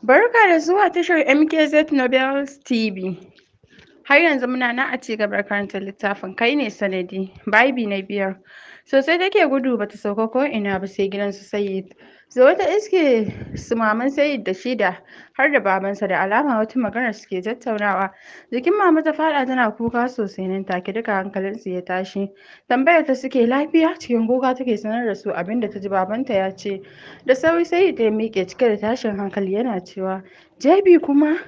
Barka da zuwa tashar MKZ Novels TV. Har yanzu muna nan a cigaba da karanta littafin Kai ne Sanadi, babi na 5. Sosai take gudu bata sauka ko ina ba sai gidan su Sayyid. Zaune ta iske su maman Sayyid da shi da har da babansa, da alama wata magana suke tattaunawa. Jikin mama ta faɗa tana kuka sosai, nan take duka hankalinsu ya tashi. Tambayar ta suke lafiya, cikin kuka take sanar da su abinda ta ji babanta ya ce. Da sauri Sayyid ya miƙe cike da tashin hankali yana cewa, "Jebi kuma?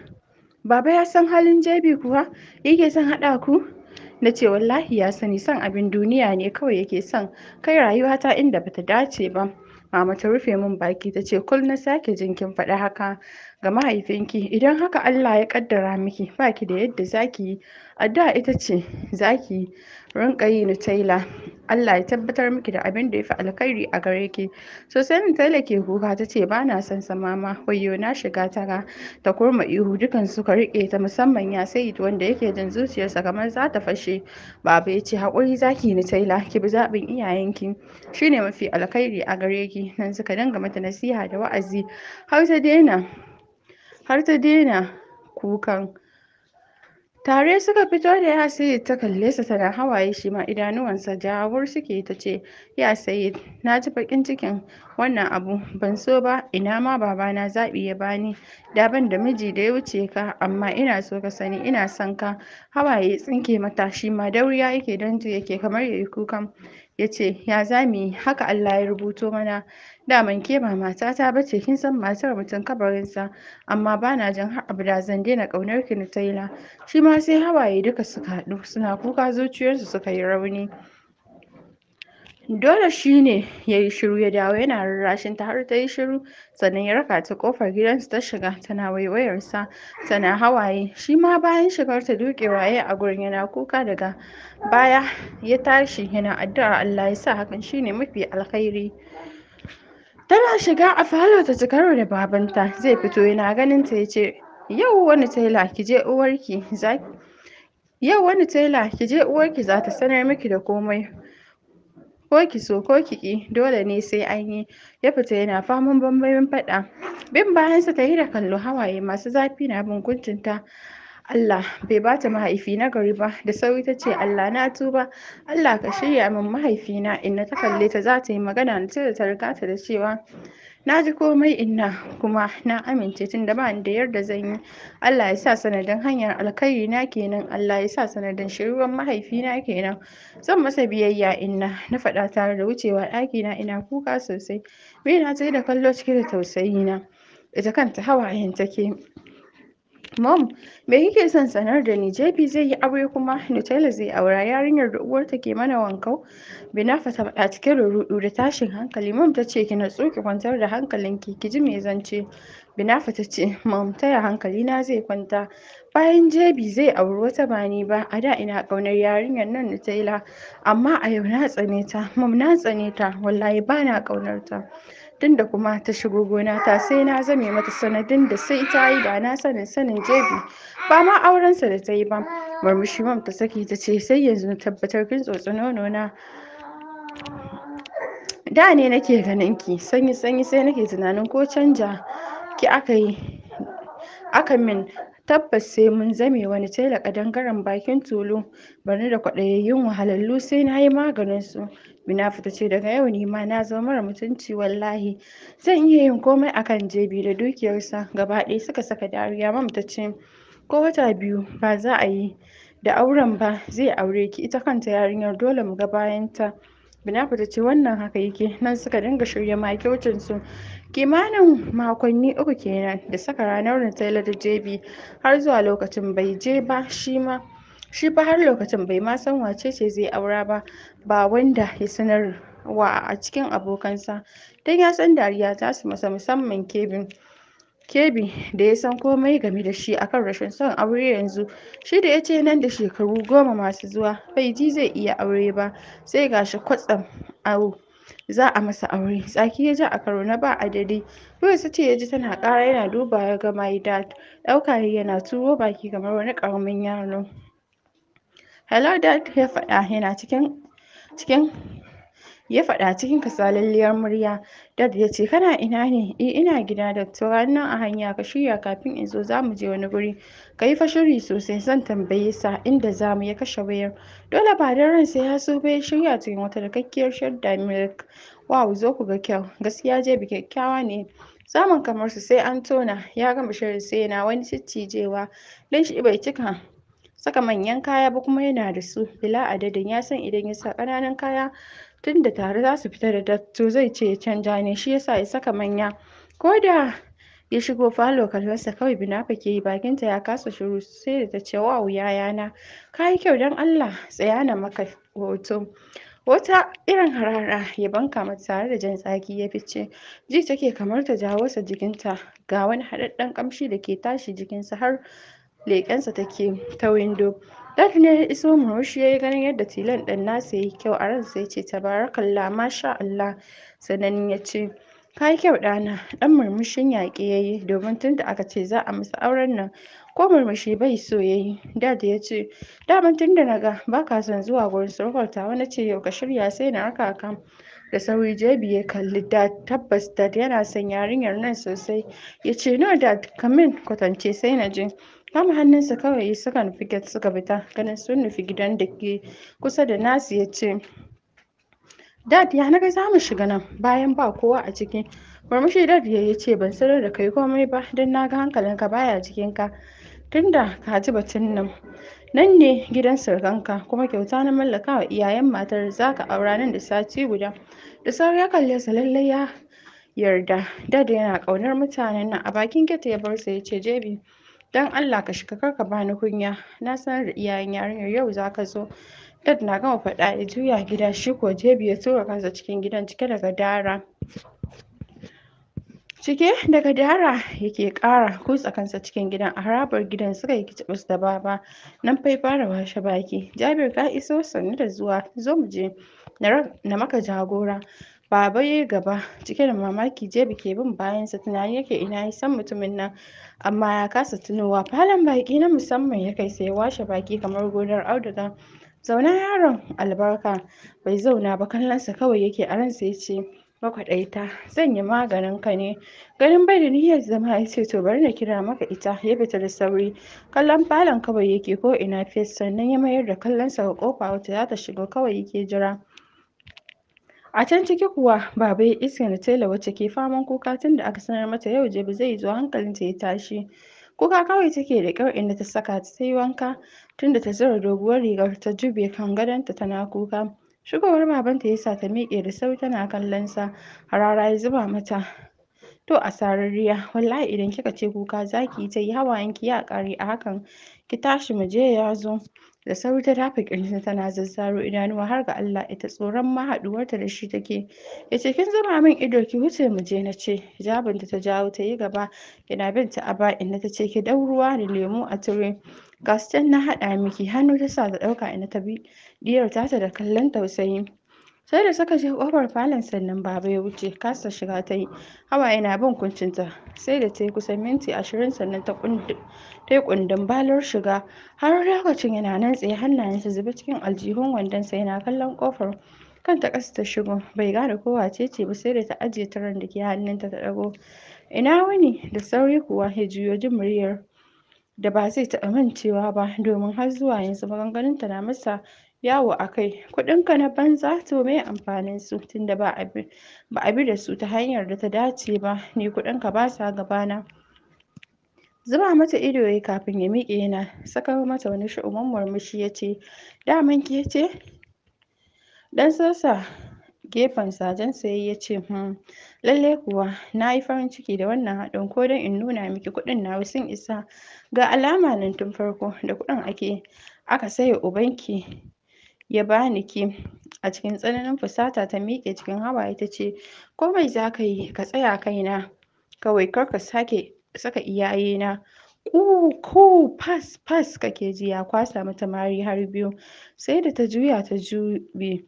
Baba ya san halin Jebi kuwa? Yake son haɗa ku?" Na ce wallahi ya sani, son abin duniya ne kawai yake son kai rayuwata inda bata dace ba. Mama ta rufe min baki ta ce kul na sake jin kin faɗi haka ga mahaifinki, idan haka Allah ya kaddara miki baki da yadda zaki yi, addu'a ita ce zaki rinƙa yi Nutaila, Allah ya tabbatar miki da abin da ya fi alkhairi a gare ki. Sosai Nutaila ke kuka ta ce ba na son sa mama, wayyo na shiga tara. Ta kurma ihu, dukan suka riƙe ta, musamman ya Sayyid wanda yake jin zuciyarsa kamar za ta fashe. Baba ya ce haƙuri zaki Nutaila, ki bi zaɓin iyayenki shine mafi alkhairi a gare ki. Nan suka dinga mata nasiha da wa'azi har ta daina kukan. Tare suka fito da ya Sayyid, ta kalle sa tana hawaye, shi ma idanuwansa jawur suke, ta ce ya Sayyid, na ji baƙin cikin wannan abu, ban so ba, ina ma babana zaɓi ya bani, da ban da miji da ya wuce ka, amma ina so ka sani ina son ka. Hawaye tsinke mata, shi ma dauriya yake don ji yake kamar yayi kukan. Ya ce ya za mu yi, haka Allah ya rubuto mana, daman ke ba matata ba ce, kin san matar mutum kabarinsa, amma ba na jin har abada zan daina ƙaunar ki Nutaila. Shi ma sai hawaye duka suka haɗu suna kuka, zuciyarsu suka yi rauni. Dole shi ne ya yi shiru, ya dawo yana rarrashin ta har ta yi shiru, sannan ya raka ta ƙofar gidansu ta shiga tana waiwayarsa tana hawaye. Shi ma bayan shigar ta duƙewa ya a gurin yana kuka, daga baya ya tashi yana addu'ar Allah ya sa hakan shine mafi alkhairi. Tana shiga a falo ta ci karo da babanta zai fito, yana ganin ta ya ce yau wani Taila ki je uwarki za yau wani Taila ki je uwarki za ta sanar miki da komai, ko ki so ko ki ƙi dole ne sai an yi. Ya fita yana faman bambamin faɗa. Bin bayansa ta yi da kallo, hawaye masu zafi na bin kuncinta. Allah bai bata mahaifi na gari ba. Da sauri ta ce Allah na tuba, Allah ka shirya min mahaifina. Inna ta kalle ta za ta yi magana, na ta riga ta da cewa na ji komai inna, kuma na amince tunda ba ni da yarda zan yi. Allah ya sa sanadin hanyar alkhairi na kenan, Allah ya sa sanadin shiruwan mahaifina kenan, zan masa biyayya inna, na faɗa tare da wucewa ɗakina ina kuka sosai. Bina ta yi da kallo cike da tausayi na, ita kanta hawayen take. Mom, me kike son sanar da ni? JB zai yi aure kuma Nutella zai aura, yarinyar da uwarta ke mana wankau. Binafa ta faɗa cikin ruɗu da tashin hankali. Mom ta ce ki natsu ki kwantar da hankalinki, ki ji me zan ce. Binafa ta ce mom, taya hankali na zai kwanta bayan JB zai auri wata ba ni ba? A da ina ƙaunar yarinyar nan Nutella, amma a yau na tsane ta. Mom, na tsane ta, wallahi bana ƙaunar ta. Tunda kuma ta shigo gona ta sai na zame mata sanadin da sai ta yi da na sanin sanin JB ba ma aurensa da ta yi ba. Murmushi mom ta saki ta ce sai yanzu na tabbatar kin tsotsi nono na. Da ne nake ganin ki sanyi sanyi, sai nake tunanin ko canja ki aka yi aka min. Tabbas sai mun zame wani tela ƙadangaren bakin tulu, bani da kwaɗayayyun wahalallu sai na yi maganin su. Binafa ta ce daga yau ni ma na zama mara mutunci, wallahi zan iya yin komai akan JB da dukiyarsa. Gaba ɗaya suka saka dariya. Mam ta ce ko wata 2 ba za a yi da auren ba zai aure ki, ita kanta yarinyar dole mu ga bayanta. Binafa ta ce wannan haka yake. Nan suka dinga shirya makircin su. Kimanin makonni 3 kenan da saka ranar Nutella da JB, har zuwa lokacin bai je ba, shi ma shi fa har lokacin bai ma san wace ce zai aura ba, ba wanda ya sanar wa a cikin abokansa, don ya san dariya za su masa, musamman Kevin. Kebi da ya san komai game da shi akan rashin son aure yanzu, shi da ya ce nan da shekaru 10 masu zuwa bai ji zai iya aure ba, sai gashi kwatsam au za a masa aure. Tsaki ya ja a karo na ba adadi. Wayarsa ce ya ji tana ƙara, yana dubawa ya ga my dad. Ɗauka yayi yana turo baki kamar wani ƙaramin yaro. Hello dad, ya faɗa yana cikin cikin Ya faɗa cikin kasalalliyar murya. Dad ya ce, kana ina ne? Eh, ina gida Dad. To ga nan a hanya, ka shirya kafin in zo, za mu je wani guri. Ka yi fa shiri sosai, zan tambaye sa inda za mu. Ya kashe wayar. Dole ba don ransa ya so ba ya shirya cikin wata dakakkiyar shadda milk. Wow, zo ku ga kyau. Gaskiya Jebi kyakkyawa ne. Samun kamar su sai an tona. Ya gama shirin sai yana wani ciccijewa. Don shi bai cika saka manyan kaya ba kuma yana da su bila adadin. Ya san idan ya sa ƙananan kaya tunda tare za su fita da Dad, to zai ce ya canja ne, shi yasa ya saka manya. Ko da ya shigo falo, kallonsa kawai Binafa ke yi, bakinta ya kasa shiru sai da ta ce, wow yayana, ka yi kyau, don Allah tsaya na maka hoto. Wata irin harara ya banka mata tare da jan tsaki ya fice. Ji take kamar ta jawo sa jikinta, ga wani haɗaɗɗen ƙamshi da ke tashi jikinsa har leƙensa take ta windo. Dad ne ya iso, murmushi ya yi ganin yadda tilan ɗan nasa ya yi kyau. A ransa ya ce, tabarakallah, masha Allah. Sannan ya ce, ka yi kyau ɗana. Ɗan murmushin yaƙe ya yi domin tun da aka ce za a masa auren nan ko murmushi bai so ya yi. Dad ya ce, daman tun da na ga ba ka son zuwa gurin surukar tawa na ce yau ka shirya sai na raka ka. Da sauri Jebi ya kalli Dad, tabbas Dad yana son yarinyar nan sosai. Ya ce, no Dad, ka min kwatance sai na je. Kama hannunsa kawai suka nufi gate suka fita. Ganin sun nufi gidan da ke kusa da nasu ya ce, Dad, ya naga za mu shiga nan bayan ba kowa a ciki? Murmushi Dad ya ce, ban sanar da kai komai ba don na ga hankalinka baya jikinka. Tunda ka ji batun nan. Nan ne gidan surukanka kuma kyauta na mallaka wa iyayen matar za ka aura nan da sati guda. Da sauri ya kalle sa, lallai ya yarda. Dad yana ƙaunar mutanen nan. A bakin gate ya bar sa ya ce, Jebi, don Allah ka shiga, kar ka bani kunya. Na sanar da iyayen yarinyar yau za ka zo. Dad na gama faɗa ya juya gida, shi ko Jebi ya tura kansa cikin gidan cike da gadara. Cike da gadara yake ƙara kutsa kansa cikin gidan. A harabar gidan suka yi kicibis da Baba. Nan fa ya fara washe baki. Jabir, ka iso, sannu da zuwa, zo mu je na maka jagora. Baba ya yi gaba cike da mamaki, Jebi ke bin bayansa, tunani yake ina ya san mutumin nan amma ya kasa tunowa. Falon baƙi na musamman ya kai sai ya washe baki kamar gonar auduga. Zauna yaron albarka. Bai zauna ba, kallonsa kawai yake, a ransa ya ce, makwaɗaita, zan yi maganin ka ne. Ganin bai da niyyar zama ya ce, to bari na kira maka ita. Ya fita da sauri. Kallon falon kawai yake, ko ina fes, sannan ya mayar da kallonsa ga ƙofa, wacce za ta shigo kawai yake jira. A can ciki kuwa Baba ya iske Nutella wacce ke faman kuka tun da aka sanar mata yau Jebi zai zo, hankalinta ya tashi. Kuka kawai take, da ƙyar inda ta saka ta yi wanka tunda ta zura doguwar rigar ta jube kan gadonta tana kuka. Shigowar babanta ya sa ta miƙe da sauri tana kallon sa. Harara ya zuba mata. To asararriya, wallahi idan kika ce kuka za ki yi ta yi, hawayenki ya ƙare a hakan. Ki tashi mu je, ya zo. Da sauri ta dafa ƙirjinta tana zazzaro idanuwa, har ga Allah ita tsoron ma haɗuwarta da shi take. Ya ce, kin zuba min ido, ki wuce mu je na ce. Hijabinta ta jawo ta yi gaba yana bin ta a baya. Inna ta ce, ki ɗau ruwa da lemu a tire. Ga su can na haɗa miki. Hannu ta sa ta ɗauka, inna ta bi diyar tata da kallon tausayi. Sai da suka je ƙofar falon sannan Baba ya wuce, kasa shiga ta yi. Hawaye na bin kuncinta. Sai da ta yi kusan minti 20 sannan ta yi kundin balar shiga. Har lokacin yana nan tsaye, hannayensa zube cikin aljihun wandonsa yana kallon ƙofar. Kanta ƙasa ta shigo, bai gane ko wace ce ba sai da ta ajiye tiren da ke hannunta ta ɗago. Ina wuni? Da sauri kuwa ya juyo jin muryar da ba zai taɓa mancewa ba domin har zuwa yanzu maganganunta na masa yawo a kai. Kuɗinka na banza, to meye amfanin su tunda ba a bi da su ta hanyar da ta dace ba, ni kuɗinka ba sa gabana. Zuba mata ido yayi kafin ya miƙe yana sakar mata wani shu'umin murmushi ya ce, daman ke ce? Ɗan sosa gefen sajensa yayi ya ce, lallai kuwa na yi farin ciki da wannan haɗin, ko don in nuna miki kuɗin nawa sun isa. Ga alama nan tun farko da kuɗin aka saye ubanki ya bani ki. A cikin tsananin fusata ta miƙe cikin hawaye ta ce, komai za ka yi ka tsaya kaina kawai, kar ka sake saka iyayena. Ku fas fas kake ji ya kwasa mata mari har biyu. Sai da ta juya ta jube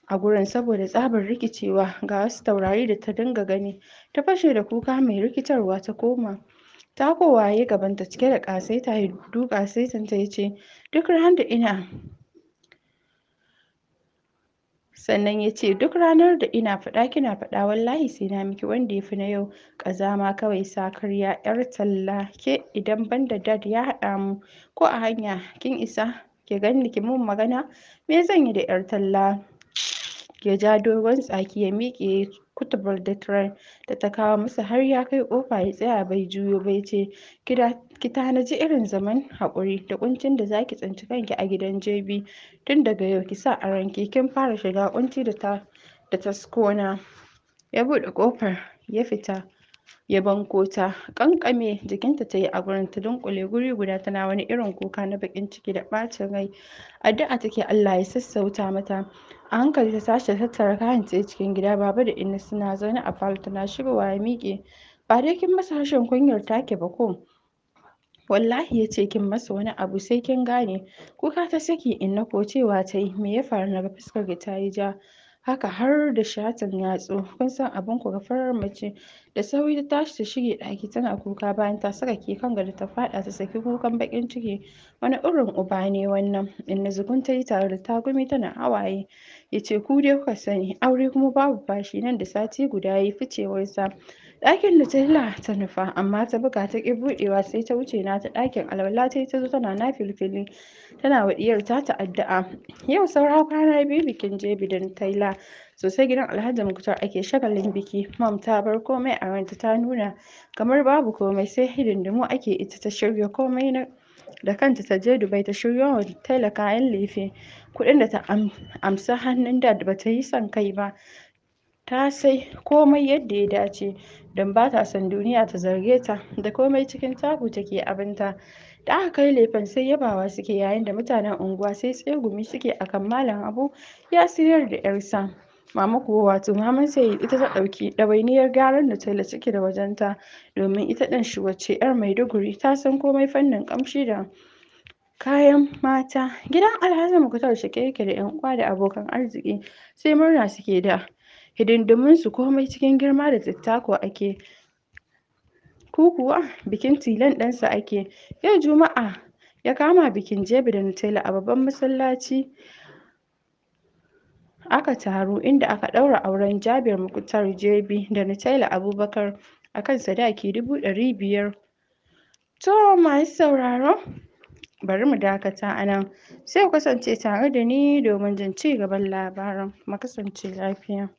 a gurin saboda tsabar rikicewa, ga wasu taurari da ta dinga gani. Ta fashe da kuka mai rikitarwa ta koma. Takowa yayi gabanta cike da ƙasaita ya duƙa saitinta ya ce, duk ran da ina Sannan ya ce, duk ranar da ina faɗa kina faɗa, wallahi sai na miki wanda ya fi na yau. Ƙazama kawai, sakarya, yar talla ke. Idan banda Dad ya haɗa mu ko a hanya, kin isa ki ganni ki mun magana? Me zan yi da yar talla? Ya ja dogon tsaki, ya miƙe kutubar da tiren da ta kawo masa. Har ya kai ƙofa ya tsaya bai juyo ba, ya ce, ki tanaji irin zaman haƙuri da ƙuncin da zaki tsinci kanki a gidan JB. Tun daga yau ki sa a ranki kin fara shiga ƙunci da taskona. Ya buɗe ƙofar ya fita ya banko ta. Ƙanƙame jikinta ta yi a gurin, ta dunƙule guri guda tana wani irin kuka na baƙin ciki da ɓacin rai. Addu'a take Allah ya sassauta mata. A hankali ta tashi ta tattara kayan ta cikin gida. Baba da Inna suna zaune a falo. Tana shigowa ya miƙe. Ba dai kin masa rashin kunyar take ba ko? Wallahi ya ce kin masa wani abu sai kin gane. Kuka ta saki. Inna ko cewa ta yi, me ya faru naga fuskar ki ta yi ja haka har da shatin yatsu? Kun san abin ku ga farar mace. Da sauri ta tashi ta shige ɗaki tana kuka. Bayan ta saka ke kan gado ta faɗa ta saki kukan baƙin ciki. Wani irin uba ne wannan? Inna zugun ta yi tare da tagumi tana hawaye. Ya ce, ku dai kuka sani, aure kuma babu bashi. Nan da sati guda ya yi ficewarsa. Ɗakin Nutella ta nufa, amma ta buga ta ƙi buɗewa. Sai ta wuce nata ɗakin. Alwala ta yi, ta zo tana nafilfili tana wa ɗiyar tata addu'a. Yau saura kwana 2 bikin Jebi da Nutella. Sosai gidan Alhaji Muktar ake shagalin biki. Mom ta bar komai a ranta, ta nuna kamar babu komai, sai hidindimu ake. Ita ta shirya komai na da kanta. Ta je Dubai ta shiryo wa Nutella kayan lefe. Kuɗin da ta amsa hannun Dad, ba ta yi son kai ba, ta sai komai yadda ya dace don ba ta son duniya ta zarge ta da komai. Cikin taku take abinta. Da aka kai lefen sai yabawa suke, yayin da mutanen unguwa sai tsegumi suke akan Malam Abu ya siyar da yarsa. Mama kuwa, wato Maman Sayyid, ita ta ɗauki ɗawainiyar gyaran Nutella ciki da wajenta, domin ita ɗin shuwace yar Maiduguri, ta san komai fannin ƙamshi da kayan mata. Gidan Alhaji Muktar cike yake da 'yan uwa da abokan arziki, sai murna suke da hidindimunsu, komai cikin girma da dattako ake. Ku kuwa bikin tilan ɗansa ake. Yau Juma'a ya kama bikin Jebi da Nutella. A babban masallaci aka taru, inda aka ɗaura auren Jabir Muktar Jebi da Nutella Abubakar akan sadaki 500,000. To masu sauraro, bari mu dakata a nan. Sai ku kasance tare da ni domin jin ci gaban labarin. Mu kasance lafiya.